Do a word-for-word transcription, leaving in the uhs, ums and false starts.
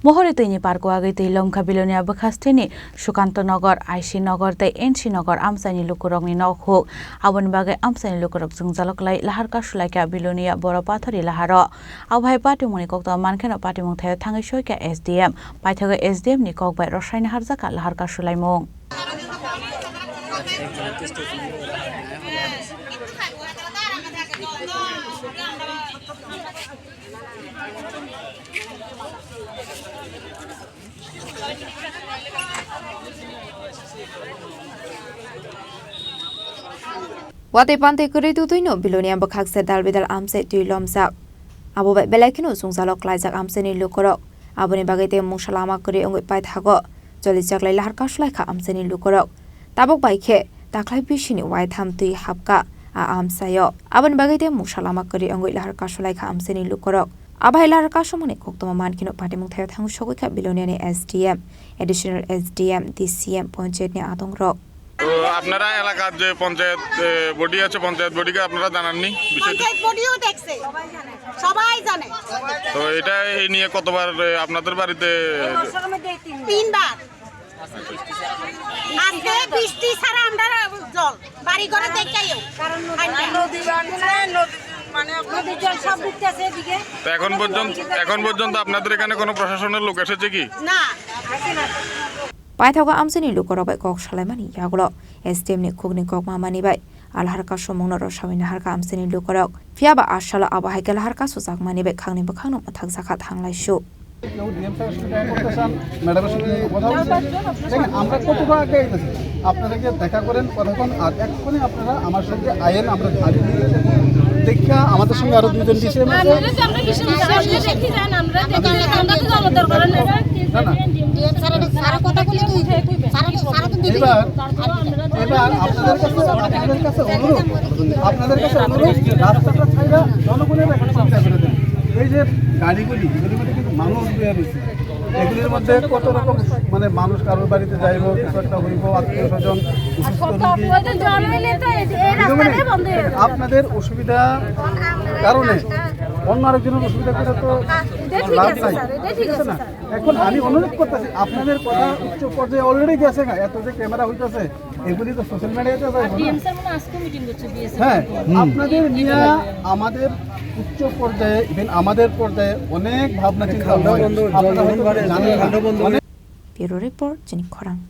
Mohori twini park wagwi twi lomkha Bilonia bwkhasteni Sukanto Nogor, I C Nogor tei N C Nogor amchaini lukurokni nok huk. Aboni bagwi amchaini lukurok jwngjalo klai lahar kasulaikha Bilonia Boro Pathori laharo. Abo hai patimungni koktwma mankheno patimung thaio thangwi soikha S D M. Paithago S D M ni kok bai rwsai naharjakha lahar kasulaimung. Watwi pantwi kwrwi twtwino Bilonia bwkhak se dal bidal amchai twi lomjak. Abo bai belai kheno jwngjalo klaijak amchaini lukurok. Aboni bagwi tei mungsa lama kwrwi wngwi paithago. Cholijaklai lahar kasulaikha amchaini lukurok. Tabuk bai khe taklai bisini waitham twi hapkha a amchaio. Aboni bagwi tei mungsa lama kwrwi wngwi lahar kasulaikha amchaini lukurok. Abo hai lahar kasumani koktwma mankheno patimung thaio thangwi sogwikha Biloniani S D M, Additional S D M, D C M, panchayatni adongrok. তো আপনারা এলাকার যে পঞ্চায়েত, এ, বডি আছে, পঞ্চায়েত বডিকে আপনারা জানাননি বিষয়টা? পঞ্চায়েত বডিও দেখছে, সবাই জানে। তো এটা এই নিয়ে কতবার, এ, আপনাদের বাড়িতে? এই বছরের মধ্যে এই তিনবার। তিনবার। আজকে বৃষ্টি ছাড়া আমরা জল বাড়ি ঘরে দেখাইও। কারণ নদী, নদী বাঁধছে, নদী মানে আপনার নদীর জল সব ঢুকতেছে এদিকে। তো এখন পর্যন্ত, এখন পর্যন্ত আপনাদের এখানে কোনো প্রশাসনের লোক এসেছে কি? না, আসে না। Paithago amchaini lukurok bai kok salaimani yagulo S D M ni khukni kok mamani bai a lahar kasumungno rwsawi naharkha amchaini lukurok. Phiyaba a salo abo hai khe lahar kasujakmani bai khangni bwkhakno mwthakjakha thanglaisu. কেউ ডিএম স্যারের সঙ্গে দেখা করতে চান, ম্যাডামের সঙ্গে কথা হয়েছে। দেখেন, আমরা কতটা আগে এসেছি, আপনারা গিয়ে দেখা করেন, কথা বলেন, আর এক্ষুনি আপনারা আমার সঙ্গে আয়েন, আমরা আগে দিয়ে দেখিয়া আমাদের সঙ্গে আরো দুইজন ডিসিএম আছে। আমরা তো আমরা কিছু না, আমরা দেখি যান, আমরা দেখি যান, আমরা তো যাওয়ার দরকার নেই। না, না। ডিএম স্যার, স্যার কথা বলে তো স্যার, স্যার তো দিদি। এবার, এবার আপনাদের কাছে, আপনাদের কাছে অনুরোধ, আপনাদের কাছে অনুরোধ, রাস্তাটা ছাইড়া জনগণের একটা সুবিধা করে দেন। এই যে গাড়িগুলি, এগুলির মধ্যে কিন্তু মানুষ বইয়া রয়েছে। এগুলির মধ্যে কত রকম, মানে, মানুষ কারোর বাড়িতে যাইব, কিছু একটা হইব, আত্মীয় স্বজন, বিশেষ করে রুগী। ওই তো জ্বর হইলে তো এই, এই রাস্তাটাই বন্ধ হয়ে যাবে। আপনাদের অসুবিধা কারণে অন্য আরেকজনের অসুবিধা করে তো লাভ নাই, ঠিক আছে না? এখন আমি অনুরোধ করতেছি, আপনাদের কথা উচ্চ পর্যায়ে অলরেডি গেছে গা, এত যে ক্যামেরা হইতেছে, এগুলি তো সোশ্যাল মিডিয়াতে যাইব না? ডিএম স্যার মনে হয় আজকে মিটিং করছে বিএসএফ। হ্যাঁ, হুম। আপনাদের নিয়ে আমাদের উচ্চ পর্যায়ে, ইভেন আমাদের পর্যায়ে অনেক ভাবনা চিন্তা হয়। আপনারা হয়তো জানেন না। অনেক Bureau Report, Chini Khorang.